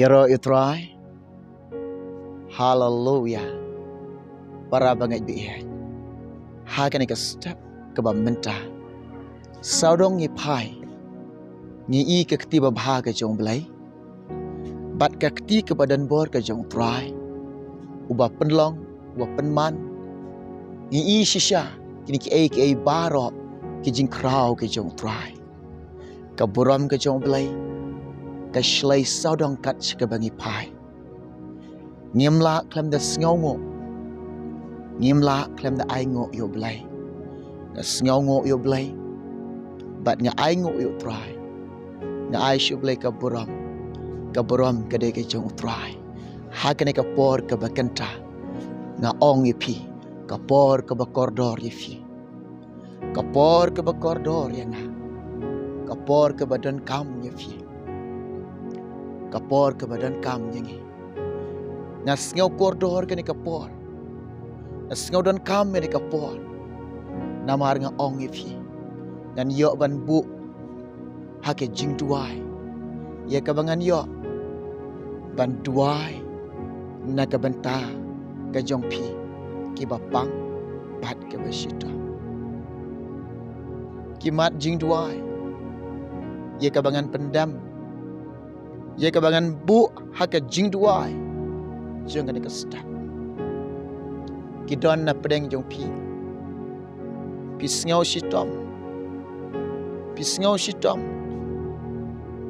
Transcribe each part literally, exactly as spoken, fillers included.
Ïaroh ïa u Trai. Haleluya. Para bangeit baieit, ha kane ka step kaba mynta, sawdong ngi phai, ngi i ka kti babha ka jong u Blei bad ka kti kaba donbor ka jong u Trai, uba pynlong, uba pynman. Ngi i shisha kine kiei kiei baroh ki jingkhraw ki jong u Trai. Ka burom ka jong u Blei ka shlei sawdong kat sha kaba ngi phai. Ngim lah khlem da sngewnguh, ngim lah khlem da ainguh ïa u Blei. Nga sngewnguh ïa u Blei bad nga ainguh ïa u Trai. Nga ai sha u Blei ka burom. Ka burom ka dei ka jong u Trai. Ha kane ka por kaba kynta, nga ong ïa phi, ka por kaba kordor ïa phi, ka por kaba kordor ïa nga, ka por kaba donkam ïa phi, ka por kaba donkam ïa ngi. Nga sngew kordor kane ka por, nga sngew donkam kane ka por. Namar nga ong ïa phi, ngan ïoh ban buh ha ka jingduwai ïa kaba ngan ïoh ban duwai na ka bynta ka jong phi kiba pang bad kiba shitom. Ki mat jingduwai ïa kaba ngan pyndem, ïa kaba ngan buh ha ka jingduwai jong kane ka step. Ki don na pdeng jong phi. Phi sngew shitom, phi sngew shitom,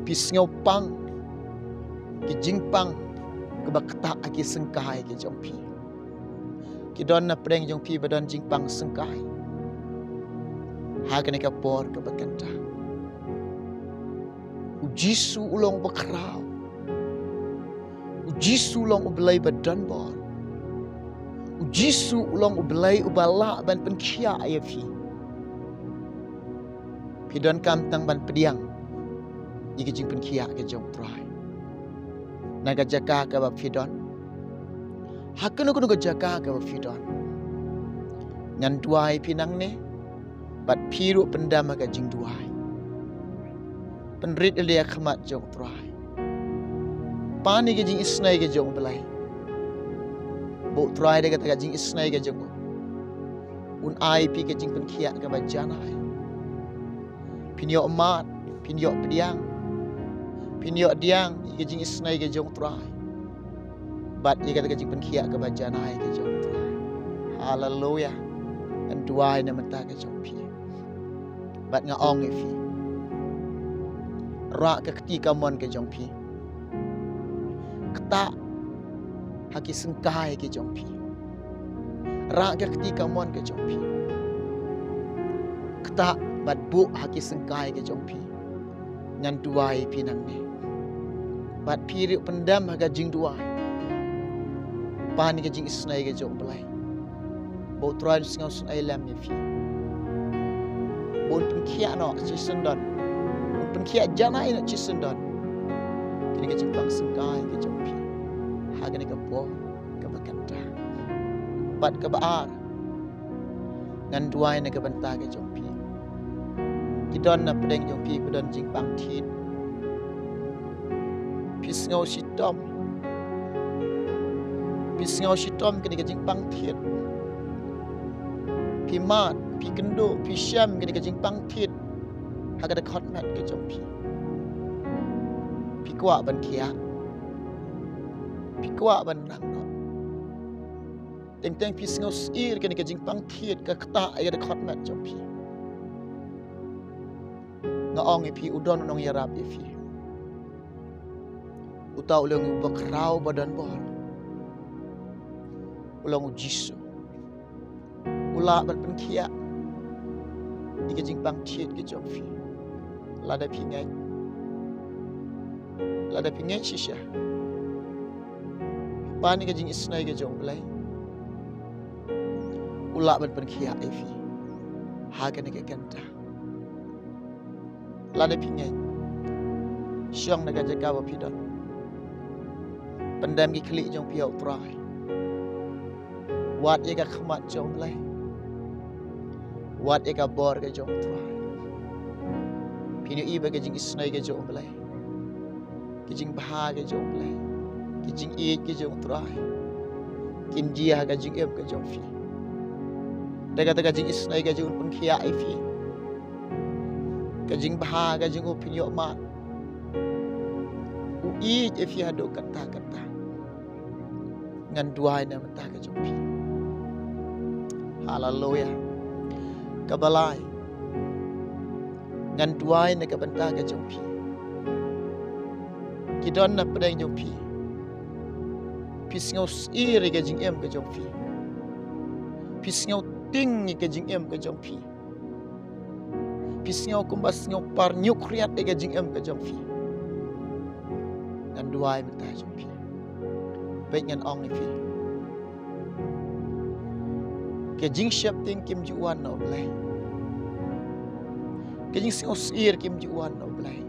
phi sngew pang, ki jingpang kaba ktah ha ki syngkai ki jong phi. Ki don na pdeng jong phi ba don jingpang syngkai ha kane ka por kaba kynta. U Jisu u long uba khraw. U Jisu u long u Blei ba donbor. U Jisu u long u Blei uba lah ban pynkhiah ïa phi. Phi donkam tang ban pdiang ïa ka jingpynkhiah ka jong u Trai. Na ka jaka kaba phi don, ha kano kano ka jaka kaba phi don, ngan duwai phi nangne. Bad phi ruh pyndem ha ka jingduwai. Pynrit ïa lade ha khmat jong u Trai. Pan ïa ka jingisnei ka jong u Blei. Ba u Trai da kata ka jingisnei ka jong u, un ai phi ka jingpynkhiah kaba janai. Phin ïoh mad, phin ïoh pdiang, phin ïoh pdiang ïa ka jingisnei ka jong u Trai. Bad ïa kata ka jingpynkhiah kaba janai ka jong u Trai. Haleluya. Ngan duwai na bynta ka jong phi. Bad nga ong ïa phi, rah ka kti kamon ka jong phi. Ktah ha ki syngkai ki jong phi. Rah ka kti kamon ka jong phi. Ktah bad buh ha ki syngkai ki jong phi. Ngan duwai ïa phi nangne. Bad phi ruh pyndem ha ka jingduwai. Pan ïa ka jingisnei ka jong u Blei. Ba u Trai un sngewsynei lem ïa phi. Ba un pynkhiah noh shisyndon. Un pynkhiah janai noh shisyndon kine ki jingpang syngkai ki jong phi ha kane ka por kaba kynta. Bad kaba ar, ngan duwai na ka bynta ka jong phi. Ki don na pdeng jong phi ba don jingpang thied. Phi sngew shitom. Phi sngew shitom kane ka jingpang thied. Phi mad, phi kynduh, phi shem kane ka jingpang thied ha ka dkhot met ka jong phi. Phi kwah ban khiah. Phi kwah ban nang noh. Teng teng phi sngew syier kane ka jingpang thied ka ktah ïa ka dkhot met jong phi. Nga ong ïa phi, u don u nongïarap ïa phi. Uta u long uba khraw ba donbor. U long u Jisu. U lah ban pynkhiah ïa ka jingpang thied ka jong phi. Lada phi ngeit. Lada phi ngeit shisha. Pan ïa ka jingisnei ka jong u Blei. U lah ban pynkhiah ïa phi ha kane ka kynta. Lada phi ngeit, shong na ka jaka ba phi don. Pyndem ki khlieh jong phi ha u Trai. Wad ïa ka khmat jong u Blei. Wad ïa ka bor ka jong u Trai. Phin ïohi ba ka jingisnei ka jong u Blei Ki jingbha ka jong U Blei, ki jingïeit ka jong U Trai, kin jia ha ka jingim ka jong phi. Da kata ka jingisynei ka jong U pynkhiah ïa phi. Ka jingbha ka jong U phin ïoh mad. U ïeit ïa phi haduh katta katta. Ngan duwai na bynta ka jong phi. Haleluya. Kaba lai, ngan duwai na ka bynta ka jong phi. Ki don na pdeng jong phi. Phi sngew syier ïa ka jingim ka jong phi. Phi sngew tieng ïa ka jingim ka jong phi. Phi sngew kumba sngew par ñiuh khriat ïa ka jingim ka jong phi. Ngan duwai mynta jong phi. Peit, ngan ong ïa phi. Ka jingsheptieng kim ju wan na U Blei. Ka jingsngew syier kim ju wan na U Blei.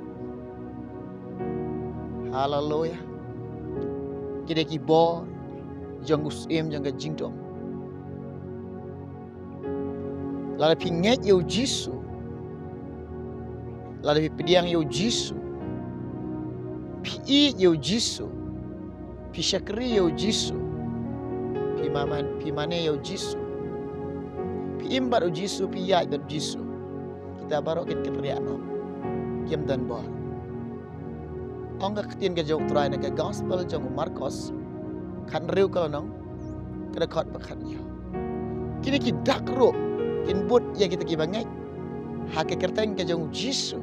Haleluya. Ki dei ki bor jong u syiem jong ka jingdum. Lada phi ngeit ïa U Jisu, lada phi pdiang ïa U Jisu, phi ïeit ïa U Jisu, phi shakri ïa U Jisu, phi maman, phi mane ïa U Jisu, phi im bad U Jisu, phi ïaid bad U Jisu, kita baroh kin kynriah noh. Kim don bor. Ong ka ktien ka jong U Trai na ka gospel jong u Markos, khathynriew ka lynnong, ka dkhot ba khathynñiew. Kine ki dak ruh kin bud ïa kita kiba ngeit ha ka kyrteng ka jong U Jisu.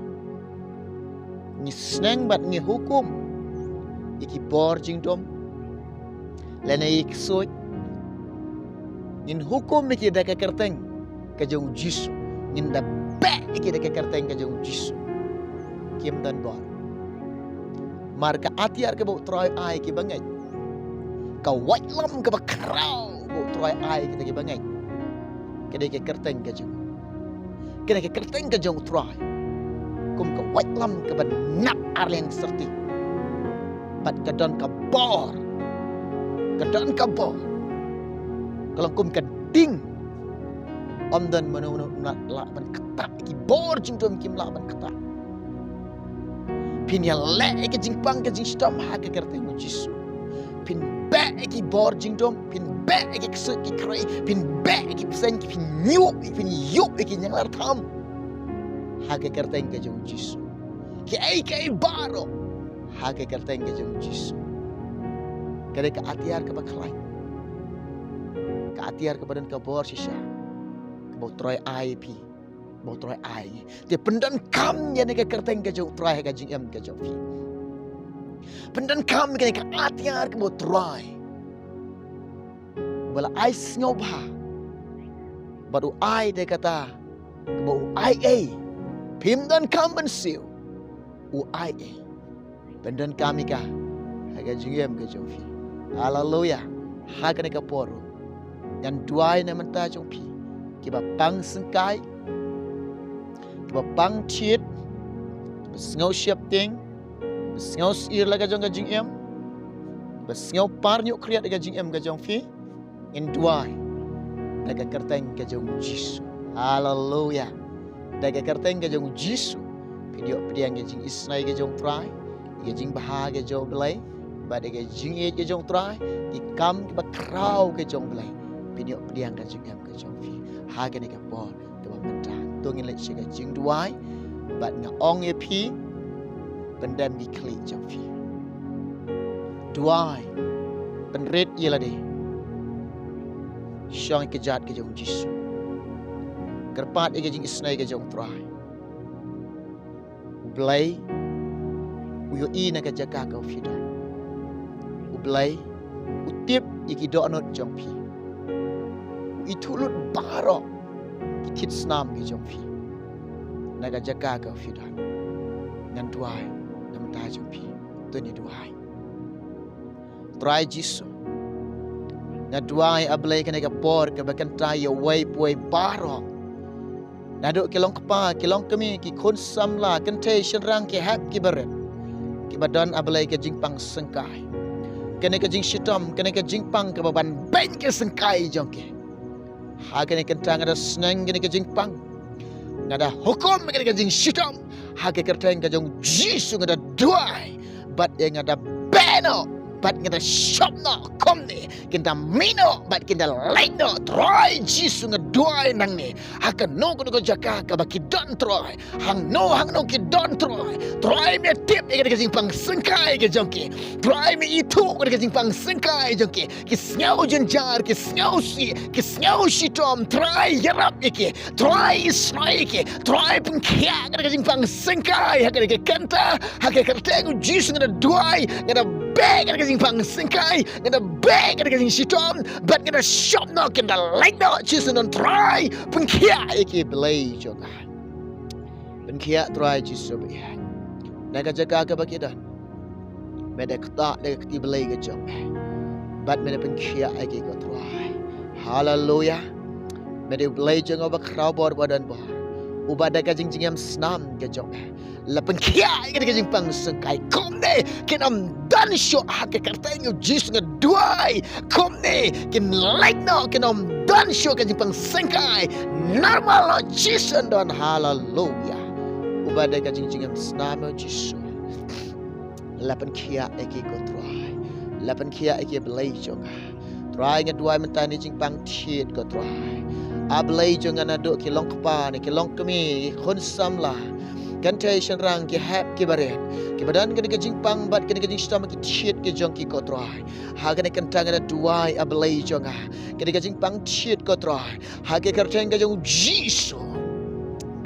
Ngi sneng bad ngi hukum ïa ki bor jingdum, lane ïa ki ksuid. Ngin hukum ïa ki da ka kyrteng ka jong U Jisu. Ngin da beh ïa ki da ka kyrteng ka jong U Jisu. Kim don bor. Mar ka atiar kaba U Trai ai ïa kiba ngeit, ka waitlam kaba khraw ba U Trai ai ïa kita kiba ngeit, ka dei ka kyrteng ka jong U. Kane ka kyrteng ka jong U Trai kum ka waitlam kaba nap arliang syrti. Bad ka don ka bor. Ka don ka bor. Ka long kum ka ding. Ym don mano mano lah ban ktah, ki bor jingdum kim lah ban ktah. Phin ïaleh ïa ka jingpang ka jingshitom ha ka kyrteng U Jisu. Phin beh ïa ki bor jingdum, phin beh ïa ki ksuid ki khrei, phin beh ïa ki bseiñ, ki phin ïuh, phin ïuh ïa ki ñianglar tham. Ha ka kyrteng ka jong U Jisu. Kiei kiei baroh ha ka kyrteng ka jong U Jisu. Ka dei ka atiar kaba khlaiñ. Ka atiar kaba don ka bor shisha. Kaba U Trai ai ïa phi. Ba U Trai ai. Te pyndonkam ïa kane ka kyrteng ka jong U Trai ha ka jingim ka jong phi. Pyndonkam ïa kane ka atiar kaba U Trai ba la ai sngewbha. Bad u ai da kata kaba u ai ei. Phim donkam ban siew. U ai ei. Pyndonkam ïa ka ha ka jingim ka jong phi. Haleluya. Ha kane ka por ruh ngan duwai na bynta jong phi kiba pang syngkai, kiba pang thied, kiba sngew sheptieng, kiba sngew syier la ka jong ka jingim, kiba sngew par ñiuh khriat la ka jingim ka jong phi. Ngin duwai da ka kyrteng ka jong U Jisu. Haleluya. Da ka kyrteng ka jong U Jisu phin ïoh pdiang ka jingisynei ka jong U Trai, ka jingbha ka jong U Blei, bad ka jingïeit ka jong U Trai, ki kam kiba khraw ka jong U Blei. Phin ïoh pdiang ka jingim ka jong phi ha kane ka por kaba mynta. To ngin leit sha ka jingduwai bad nga ong ïa phi, pyndem ki khlieh jong phi. Duwai, pynrit ïa lade. Shong ïa ka kjat ka jong U Jisu. Kyrpad ïa ka jingisynei ka jong U Trai. U Blei u ïohi na ka jaka ka phi don. U Blei u tip ïa ki dohnud jong phi. U ithuh lut baroh ki thied snam ki jong phi na ka jaka ka phi don. Ngan duwai na bynta jong phi. To ngin duwai. Trai Jisu, nga duwai, A Blei, kane ka por kaba kynta ïa uwei pa uwei baroh. Naduh ki long kpa, ki long kmie, ki khun samla, kynthei shynrang, ki hep ki barit, kiba don, A Blei, ka jingpang syngkai. Kane ka jingshitom, kane ka jingpang kaba ban beiñ ka syngkai jong ki. Ha kane ka kynta nga da sneng kane ka jingpang. Nga da hukum kane ka jingshitom. Ha ka kyrteng ka jong U Jisu nga da duwai. bad ïa nga da beh noh bad nga da shop noh kumne. Kin da mih noh bad kin da leit noh. Trai Jisu nga duwai nangne ha kano kano ka jaka kaba ki don Trai. Hangno hangno ki don Trai. Trai me tip ïa ka jingpang sengkai ka jong ki. Trai me ithuh ïa ka jingpang sengkai jong ki. Ki sngew jynjar, ki sngew sih, ki sngew shitom. Trai ïarap ïa ki. Trai isnei ïa ki. Trai pynkhiah ïa ka jingpang sengkai ha ka kynta. Ha ka kyrteng u Jisu nga da duwai, nga da beh ïa ka jingpang sengkai, nga da beh ïa ka jingshitom, bad nga da shop noh kin da leit noh Jisu non Trai. Pynkhiah ïa ki Blei jong nga. Pynkhiah Trai Jisu bad ïa. Na ka jaka kaba ki don. Me da ktah da ka kti Blei ka jong me. Bad me da pynkhiah ïa ki ko Trai. Haleluya. Me da Blei jong nga ba khraw bor ba don bor. Uba da ka jingjingim snam ka jong me. La pynkhiah ïa ka jingpang sengkai kumne kin ym don shuh ha ka kyrteng u Jisu nga duwai. Kumne kin leit noh kin ym don shuh ka jingpang sengkai. Normal noh Jisu don haleluya. Uba da ka jingjingim snam u Jisu. La pynkhiah ïa ki ko Trai. La pynkhiah ïa ki Blei jong nga. Trai nga duwai mynta ïa ka jingpang thied ko Trai. A Blei jong nga naduh ki long kpa ne ki long kmie ki khun samla. Kynthei shynrang ki hep ki barit. Kiba don ka jingpang bad ka jingshitom ki thied ki jong ki ko Trai. Ha ka kyrteng nga da duwai a Blei jong nga. Ka jingpang thied ko Trai. Ha ka kyrteng ka jong u Jisu.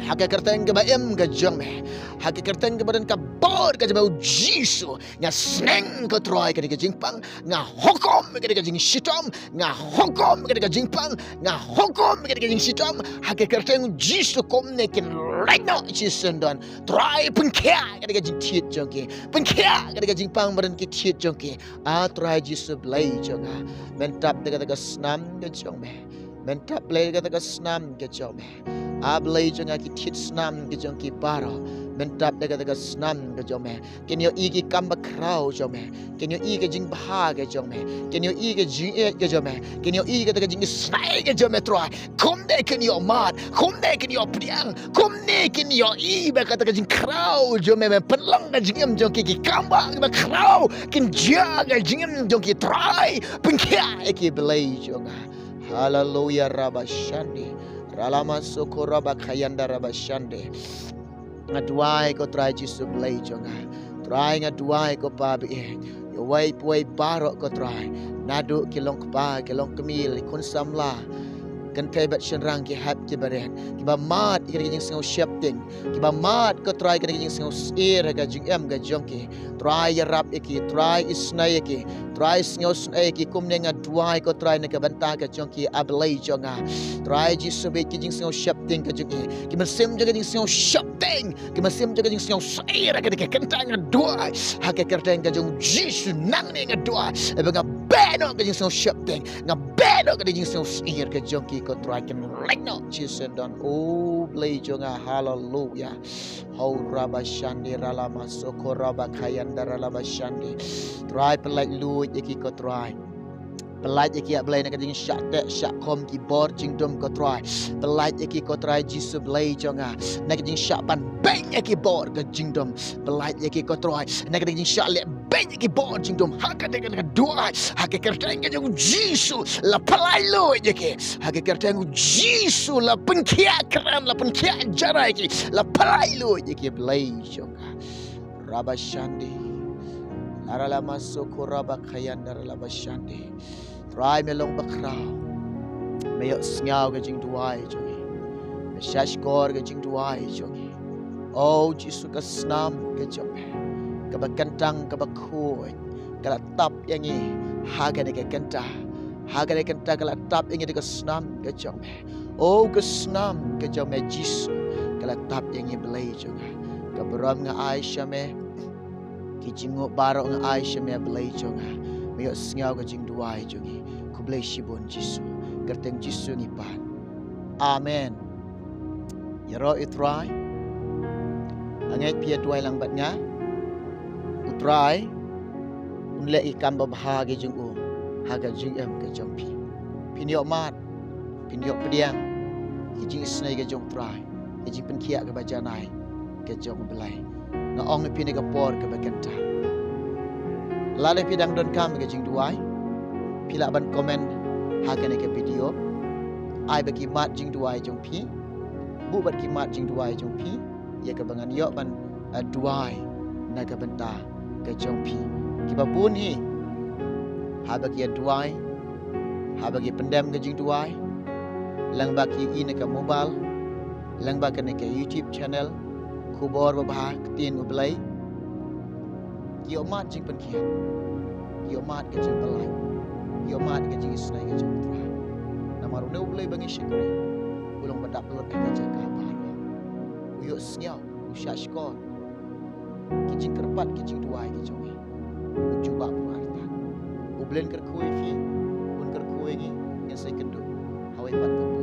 Ha ka kyrteng kaba im ka jong me. Ha ka kyrteng kaba don ka bor ka jong me u Jisu. Nga sneng ko Trai ka jingpang. Nga hukum ka jingshitom. Nga hukum ka jingpang. Nga hukum ka jingshitom. Ha ka kyrteng u Jisu kumne kin leit noh Jisu don. Trai pynkhiah ka jingthied jong ki. Pynkhiah ka jingpang ba don ki thied jong ki. A Trai Jisu Blei jong nga. Men tap da ka snam ka jong me. Men tap Blei da ka snam ka jong me. A Blei jong nga ki thied snam ka jong ki baroh. Men tap da ka snam ka jong me. Kin ïohi ki kam ba khraw jong me. Kin ïohi ka jingbha ka jong me. Kin ïohi ka jingïeit ka jong me. Kin ïohi ka jingisnei ka jong me Trai. Kumne kin ïoh mad. Kumne kin ïoh pdiang. Kumne kin ïohi ba ka jingkhraw jong me. Me pynlong ka jingim jong ki ki kam ba khraw. Kin jia ka jingim jong ki Trai. Pynkhiah ïa ki Blei jong nga. Haleluya rabashande. Ralama soko rabakayanda rabashande. Nga duwai ko Trai Jisu Blei jong nga. Trai nga duwai ko Pa baieit. Ïa uwei pa uwei baroh ko Trai. Naduh ki long kpa ki long kmie ki khun samla. Kynthei bad shynrang ki hep ki barit. Kiba mad ïa ka jingsngew sheptieng. Kiba mad ko Trai ka jingsngew syier ha ka jingim ka jong ki. Trai ïarap ïa ki, Trai isnei ïa ki, Trai sngewsynei ïa ki kumne nga duwai ko Trai na ka bynta ka jong ki a Blei jong nga. Trai Jisu bad ki jingsngew sheptieng ka jong ki. Ki mynsiem jong ka jingsngew sheptieng, ki mynsiem jong ka jingsngew syier ha ka kyrteng nga duwai. Ha ka kyrteng ka jong Jisu nangne nga duwai. Ïa ba nga beh noh ka jingsngew sheptieng, nga beh noh ka jingsngew syier ka jong ki ko Trai kin leit noh Jisu don. O Blei jong nga haleluya. Hau raba shande ralama soko raba kayanda ralaba shande. Trai pyllait luid ïa ki ko Trai. Pyllait ïa ki a Blei na ka jingshah teh shah khom ki bor jingdum ko Trai. Pyllait ïa ki ko Trai Jisu Blei jong nga. Na ka jingshah ban beng ïa ki bor ka jingdum. Pyllait ïa ki ko Trai. Na ka jingshah leh beng ïa ki bor jingdum. Ha ka dei ka duwai. Ha ka kyrteng ka jong Jisu. La pyllait luid ïa ki. Ha ka kyrteng u Jisu la pynkhiah kren, la pynkhiah jarai ki, la pyllait luid ïa ki Blei jong nga. Raba shande. Lara lama soko raba kayanda ralaba shande. Trai me long bakhraw. Me ïohsngew ka jingduwai jong ngi. Me shahshkor ka jingduwai jong ngi. O Jisu ka snam ka jong me. Kaba kyntang kaba khuid. Ka la tap ïa ngi ha kane ka kynta. Ha kane ka kynta ka la tap ïa ngi da ka snam ka jong me. O ka snam ka jong me Jisu ka la tap ïa ngi Blei jong nga. Ka burom nga ai sha me. Ki jingmut baroh nga ai sha me Blei jong nga. Me ïohsngew ka jingduwai jong ngi. Khublei shibun Jisu. Kyrteng Jisu ngi pan. Amen. Ïaroh ïa u Trai. Nga ngeit phi ïa duwai lang bad nga. U Trai un leh ïa ki kam babha ki jong u ha ka jingim ka jong phi. Phin ïoh mad, phin ïoh pdiang ki jingisnei ka jong u Trai, ki jingpynkhiah kaba janai ka jong u Blei. Nga ong ïa phi na ka por kaba kynta. Lada phi dang donkam ka jingduwai, phi lah ban comment ha kane ka video. Ai ba ki mat jingduwai jong phi, buh bad ki mat jingduwai jong phi, ïa kaba ngan ïoh ban, eh, duwai na ka bynta ka jong phi. Kiba bun hi haba ki ïa duwai, haba ki pyndem ka jingduwai, lyngba ki i na ka mobile, lyngba kane ka YouTube channel Khubor Babha Ktien U Blei, ki ïoh mat jingpynkhiah, ki ïoh mat ka jingpyllait, ki ïoh mat ka jingisynei ka jong U Trai. Namar une U Blei ba ngi shakri u long ba dap lut ha ka jaka baroh. U ïohsngew, u shahshkor ki jingkyrpad, ki jingduwai ki jong ngi. U jubab u artat. U Blei un kyrkhu ïa phi, un kyrkhu ïa ngi. Ngin sa ïakynduh ha kawei pat ka por.